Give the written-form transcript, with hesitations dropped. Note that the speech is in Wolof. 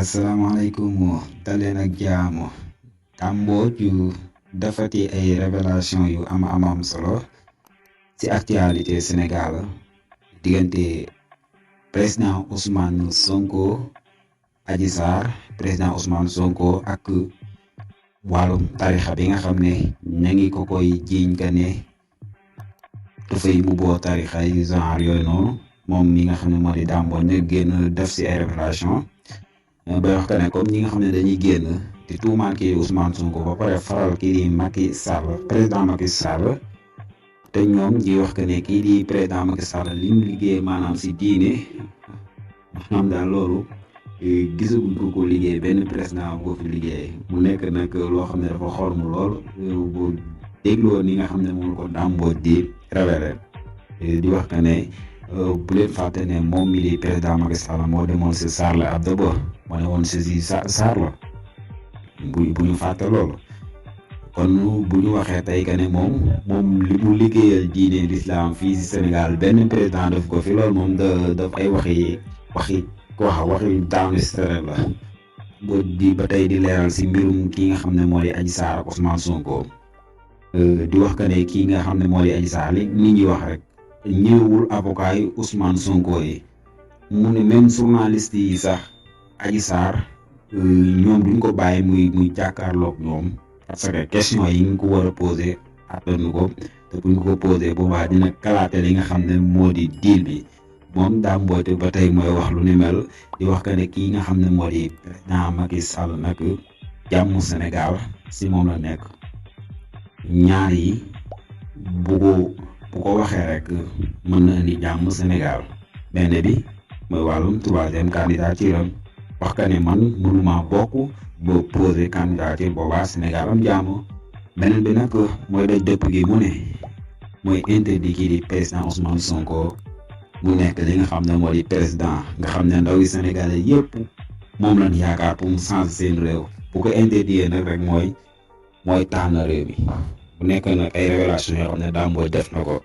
asalaamaaleykum daleen ak jaamu Kambodge dafati ay révélation yu am solo ci actualité Sénégal diggante président Ousmane Sonko Adji Sarr président Ousmane Sonko ak wàllum tarixa bi nga xam ne ña ngi ko koy jiiñ ka ne dafay mbubboo tarixa yu genre yooyu noonu moom mi nga xam ne moo di Dame Mbodj génn def si ay révélation bay wax que ne comme ñi nga xam ne dañuy génn di tuumaal kii Ousmane Sonko ba pare faral kii di Macky Sall président Macky Sall te ñoom di wax que ne kii di président Macky Sall li mu liggéey maanaam si diine maanaam daal loolu gisaguñ ko liggéey benn président boo fi liggéey mu nekk nag loo xam ne dafa xormu lool bu dégloo ni nga xam ne moom ko Dame Mbodj di révélé di wax que ne bu leen fàtte ne moom mi di président Macky Sall moo demoon si Sarr Abdaba moo ne woon si Sarr la bu ñu fàtte loolu kon bu ñu waxee tey que ne moom li mu liggéeyal diine l'islam fii si Sénégal benn président def ko fi loolu moom daf ay waxi daanu si tere la boo di ba tey di leeral si mbirum kii nga xam ne moo di Adji Sarr ak Ousmane Sonko di wax que ne kii nga xam ne moo di Adji Sarr li nit ñi wax rek ñëwul avocat yi Ousmane Sonko yi mu ne même journaliste yi sax Adji Sarr ñoom duñ ko bàyyi muy jàkkaarloog ñoom parce que question yi nga ko war a posé attanu ko te buñ ko posé boobaa dina kalaate li nga xam ne moo di deal bi moom Dame Mbodj ba tey mooy wax lu ni mel di wax que ne kii nga xam ne moo di président Macky Sall nag jàmmu Sénégal si moom la nekk ñaar yi bu ko waxee rek mën na indi jàmm Sénégal benn bi mooy wàllum troisième candidature am wax que ne man mënuma bokk ba posé candidature boobaa Sénégal am jàmm beneen bi nag mooy daj dëpp gi mu ne mooy interdit kii di président Ousmane Sonko mu nekk li nga xam ne moo di président nga xam ne ndaw yi Sénégalais yëpp moom lañ yaakaar pour mu changer seen réew bu ko interdit nag rek mooy tànn réew mi bu nekk nag ay révélation yoo xam ne Dame Mbodj def na ko